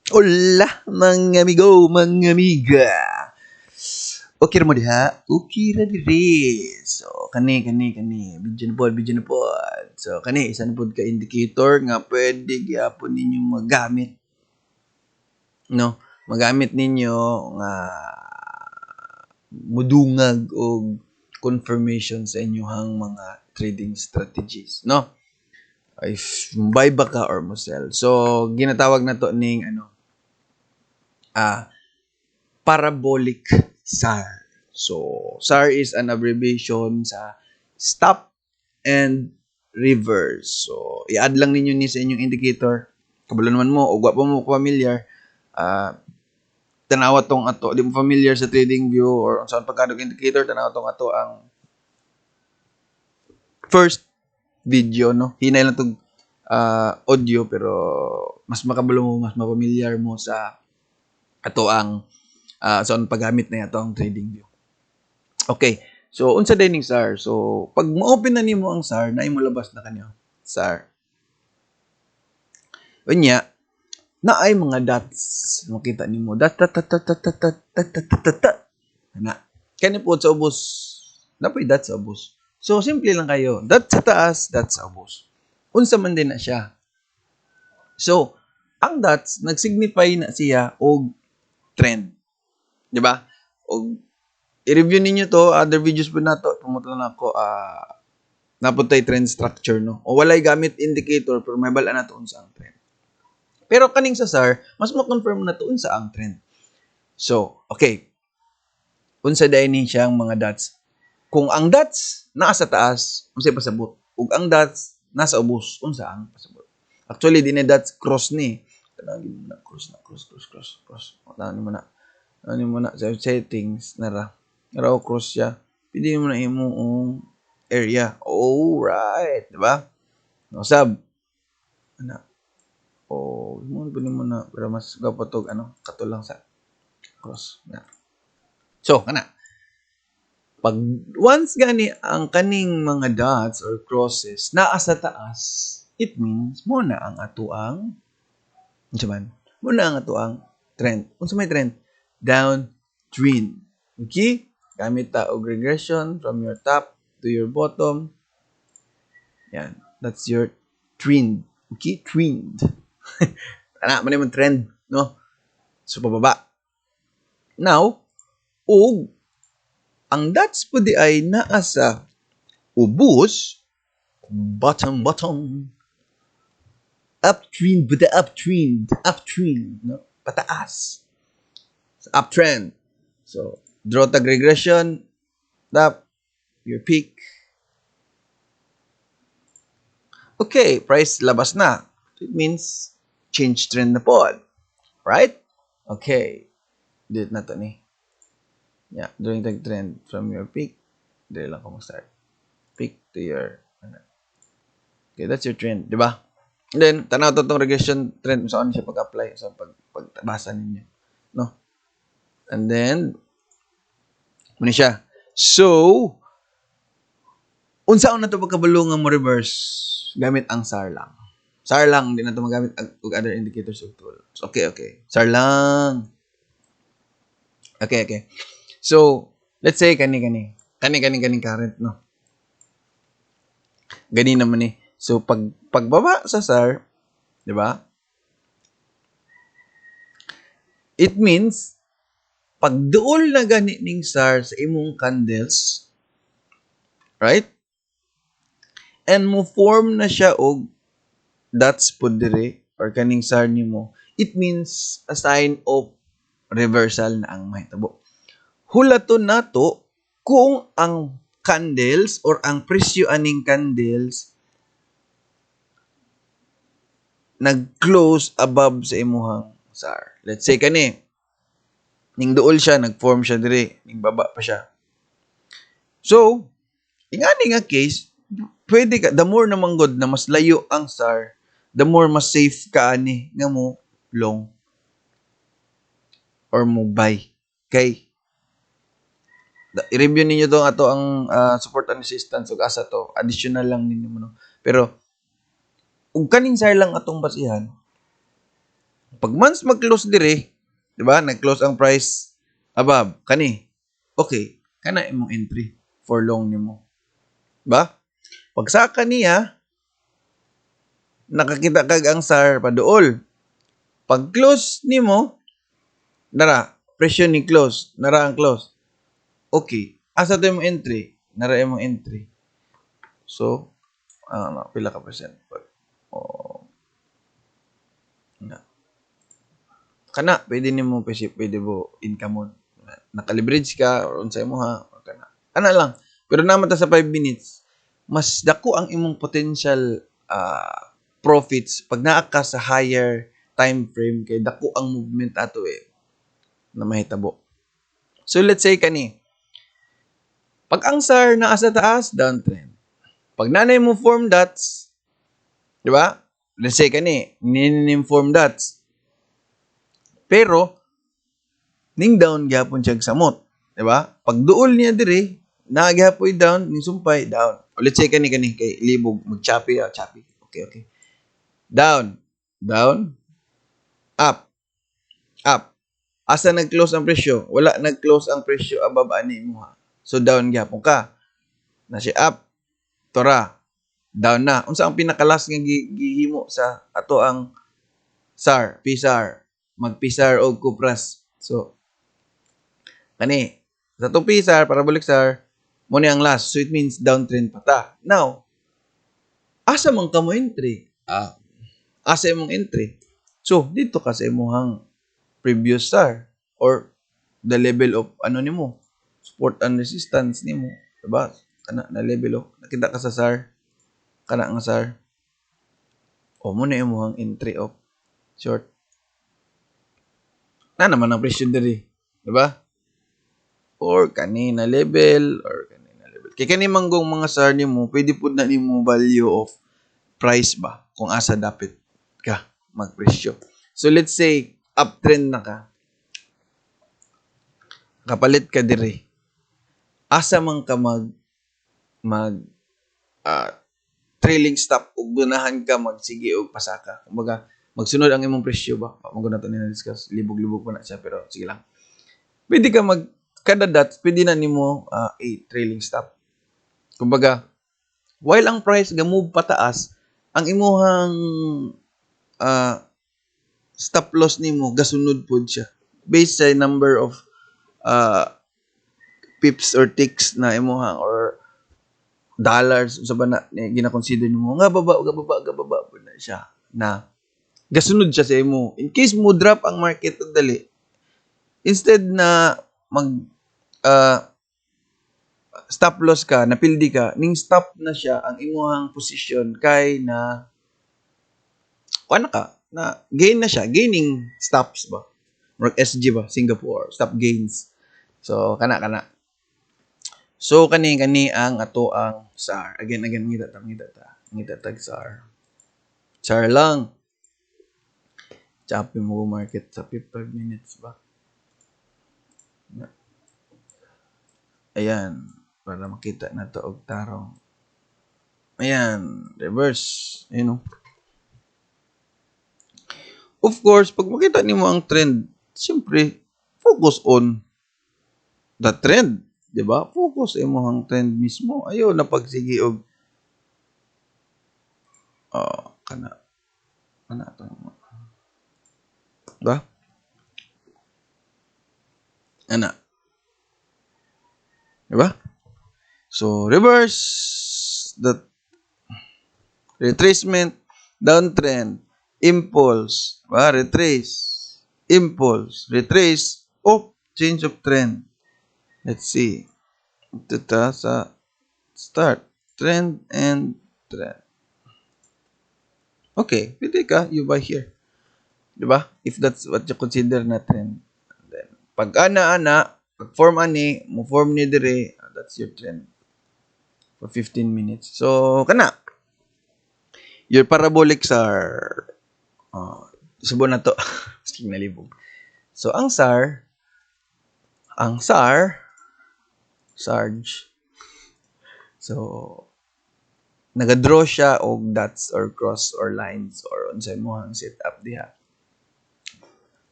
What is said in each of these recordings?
Hola, mga amigo, mga amiga. Okay ra mo diha? Okay ra diri. So, kani, kani, kani. Video na pod, video na pod. So, kani, isa na pod ka indicator nga pwede gyapon ninyo magamit. No? Magamit ninyo nga mudungag og confirmation sa inyong mga trading strategies, no? If buy ba ka or mo sell. So, ginatawag na to ning ano, parabolic SAR. So, SAR is an abbreviation sa stop and reverse. So, i-add lang ninyo ni sa inyong indicator. Kabalo naman mo, o wa pa mo familiar, tanawa tong ato, di mo familiar sa trading view or saan pagkadog indicator, tanawa tong ato ang first video, no? Hinay lang tong audio pero mas makabalo mo, mas mapamilyar mo sa ato ang sa paggamit na ato ang trading view. Okay. So, unsa day ning SAR? So, pag mo-open na nimo ang SAR, na imo labas na kanyo. SAR. Unya, na ay mga dots. Makita nimo. Dot, dot, dot, dot, dot, dot, dot, dot, dot, dot, dot, dot. Ana. Kani po sa ubos. Napoy dot sa ubos. So, simple lang kayo. Dot sa taas, dot sa ubos. Unsa man din na siya. So, ang dots, nagsignify na siya og trend. Di ba? Og i-review ninyo to, other videos po nato, pumuto na ako, napuntay trend structure, no? O walay gamit indicator, pero may bala na to unsa ang trend. Pero kaning sa SAR, mas mo-confirm na to unsa ang trend. So, okay. Unsa day ni siyang mga dots. Kung ang dots naa sa taas, unsay pasabot? Ug ang dots nasa ubos, unsa ang pasabot? Actually, di na dots, cross ni. Tanawin mo na, cross na, cross, cross, cross, cross. Tanawin mo na. Tanawin mo na sa settings, nara. Nara o cross siya. Pwede mo na imo ang area. Alright, di ba? No, sab. Ana. O, mo pwede mo na pero mas gwapo tog ano, kato lang sa cross. Na. So, kana. Pag once gani ang kaning mga dots or crosses naa sa taas, it means mo na ang atuang unsa man? Mo na ang atuang trend. Unsa may trend? Down trend. Okay? Gamit ta og regression from your top to your bottom. Yan. That's your trend. Okay? Trend. Ana, man yung trend, no? So, pababa. Now, ug ang dots po di ay naa sa ubos, bottom, bottom, uptrend, but the uptrend, uptrend, no? Pataas. So, uptrend. So, draw tag regression, top, your peak. Okay, price labas na. So, it means change trend na po. Right? Okay. Dito na to ni. Yeah, drawing tag trend from your peak. Dito lang ko mag-start. Peak to your, ano. Okay, that's your trend, di ba? And then, tanaw to tong regression trend saan siya pag-apply sa pagbasa ninyo. No? And then, muna siya. So, unsaon na to pagkabalo nga mo reverse gamit ang SAR lang. SAR lang, hindi na to magamit og other indicators of tools. Okay. SAR lang. Okay. So, let's say kani kani. Kani kani kani current, no. Gani naman eh. So, pag pagbaba sa SAR, di ba? It means pagduol na gani ning SAR sa imong candles, right? And mo form na siya og dots pod dire or kaning SAR nimo, it means a sign of reversal na ang mahitabo. Hulaton nato kung ang candles or ang presyo aning candles nag-close above sa imuhang SAR. Let's say kani ning duol siya, nag-form siya dire, ning baba pa siya. So, ingani nga case, pwede ka, the more naman good na mas layo ang SAR, the more mas safe ka ani nga mo long or mo buy. Kay i-review ninyo to ato ang support and resistance ug asa to, additional lang ninyo mo, no. Pero ug kaning SAR lang atong basihan, Pag once mag-close dire, di ba? Nag-close ang price above kani. Okay, kana imong entry for long nimo. Ba? Pag saka niya, nakakita kag ang SAR paduol. Pag close nimo, nara, presyo ni close, nara ang close. Okay, asa to imong entry? Nara imong entry. So, ano, pila ka percent? Oh, na. Kana, pwede nimo pwede, pwede mo income mo. Naka-leverage ka or unsay mo ha, or kana. Kana lang. Pero naman ta sa 5 minutes, mas dako ang imong potential profits pag naa ka sa higher time frame kay dako ang movement ato eh na mahitabo. So let's say kani, pag ang SAR naa sa taas, downtrend. Pag nanay mo form dots, di ba? Let's say kani, ninim form dots. Pero ning down gyapon siya samot, di ba? Pag duol niya dire, naa gyapoy down, ning sumpay down. O let's say kani kani kay libog mag choppy, ah, choppy. Okay. Down, down, up, up. Asa nag-close ang presyo? Wala nag-close ang presyo above ani mo ha. So down gyapon ka. Na siya up. Tora. Down na. Unsa ang pinaka-last nga gihimo sa ato ang SAR, PSAR, mag-PSAR og kupras. So kani sa atong PSAR, parabolic SAR, mo ni ang last. So it means downtrend pa ta. Now, asa man ka mo entry? Ah, asa imong entry? So, dito ka sa imong previous SAR or the level of ano nimo, support and resistance nimo, diba? Kana na level, oh. Nakita ka sa SAR, kana nga SAR. O mo na imong entry of short. Na naman ang presyo diri, diba? Or kanina level or kanina level. Kay kani manggong mga SAR nimo, pwede pud na nimo value of price ba kung asa dapit ka magpresyo. So let's say uptrend na ka. Kapalit ka diri. Asa man ka mag mag trailing stop ug ganahan ka magsige og pasaka. Kumbaga, magsunod ang imong presyo ba? Mo na to ni na discuss. Libog-libog pa na siya pero sige lang. Pwede ka mag kada dot, pwede na nimo a trailing stop. Kumbaga, while ang price ga move pataas, ang imuhang stop loss nimo gasunod pod siya based sa number of pips or ticks na imuha or dollars sa ba na gina-consider nimo nga baba, ga baba, ga baba po na siya na gasunod siya sa imo in case mo drop ang market og dali. Instead na mag stop loss ka, napildi ka, ning stop na siya ang imuhang position kay na kuan na ka na gain na siya, gaining stops ba. Murag SG ba, Singapore stop gains. So kana kana. So kani kani ang ato ang SAR. Again, again, ngita ta, ngita ta, ngita tag SAR. SAR lang. Choppy mo market sa 5 minutes ba. Na. Ayan, para makita na to og tarong. Ayan, reverse. Ayun, oh. Of course, pag makita nimo ang trend, siyempre, focus on the trend, 'di ba? Focus imong trend mismo. Ayo na pagsige og kana kana to. Ba? Ana. 'Di ba? So, reverse the retracement, downtrend, impulse, ba? Retrace, impulse, retrace, oh, change of trend. Let's see. Ito ta sa start, trend and trend. Okay, pwede ka, you buy here. 'Di ba? If that's what you consider na trend. Then, pag ana-ana, pag form ani, mo form ni dire, that's your trend for 15 minutes. So, kana. Your parabolic SAR, subo na to. Sige, nalibog. So, ang SAR, Sarge. So, nagadraw siya og dots or cross or lines or unsay mo ang setup diha.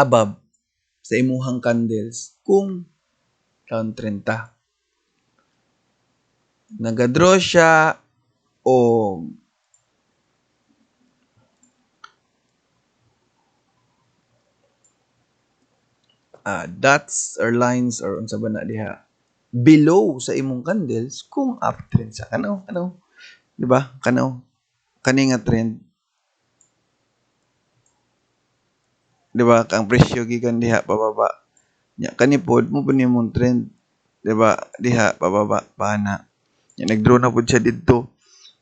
Above sa imuhang candles kung downtrend ta. Nagadraw siya og dots or lines or unsa ba na diha below sa imong candles kung uptrend sa kanaw kanaw, di ba? Kanaw kani nga trend, di ba? Ang presyo gikan diha pababa nya, kani pod mo pud nimong trend, di ba? Diha pababa paana nya, nag-draw na pod siya didto,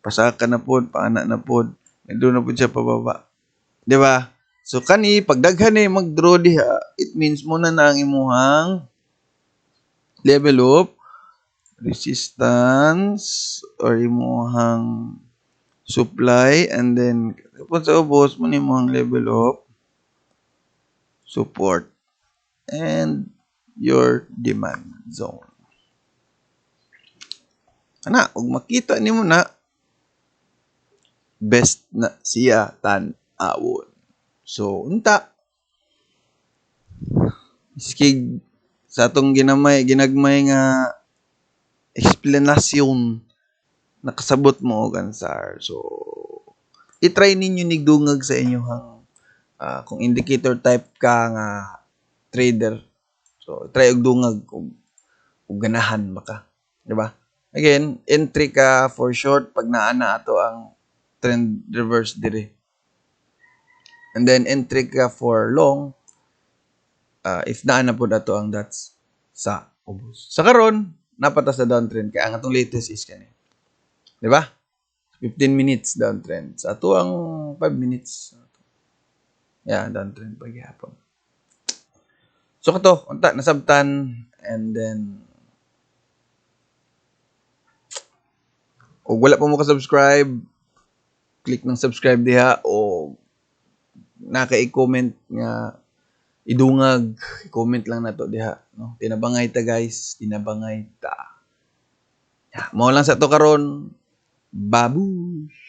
pasaka na pod, paana na pod, nag-draw na pod siya pababa, di ba? So kani pag daghan ni mag-draw diha, it means mo na na ang imuhang level of resistance or imuhang supply, and then kung sa ubos mo ni imong level of support and your demand zone. Ana, ug makita nimo na, best na siya tan-awon. So, unta. Iskig sa atong ginamay, ginagmay nga explanation, nakasabot mo og answer. So, i-try ninyo nigdungag sa inyong kung indicator type ka nga trader. So, try og dungag og ganahan ba ka. Di ba? Again, entry ka for short pag naa na ato ang trend reverse dire. And then entry ka for long if naa na pud ato ang dots sa ubos. Sa karon, napata sa downtrend kay ang atong latest is kani. Di ba? 15 minutes downtrend. Sa ato ang 5 minutes. Yeah, downtrend paghapon. So kato, unta nasabtan, and then og wala pa mo ka-subscribe, click ng subscribe diha o naka-i-comment nga idungag, i-comment lang nato diha, no? Tinabangay ta, guys, tinabangay ta. Yeah, mao lang sa to karon. Babush.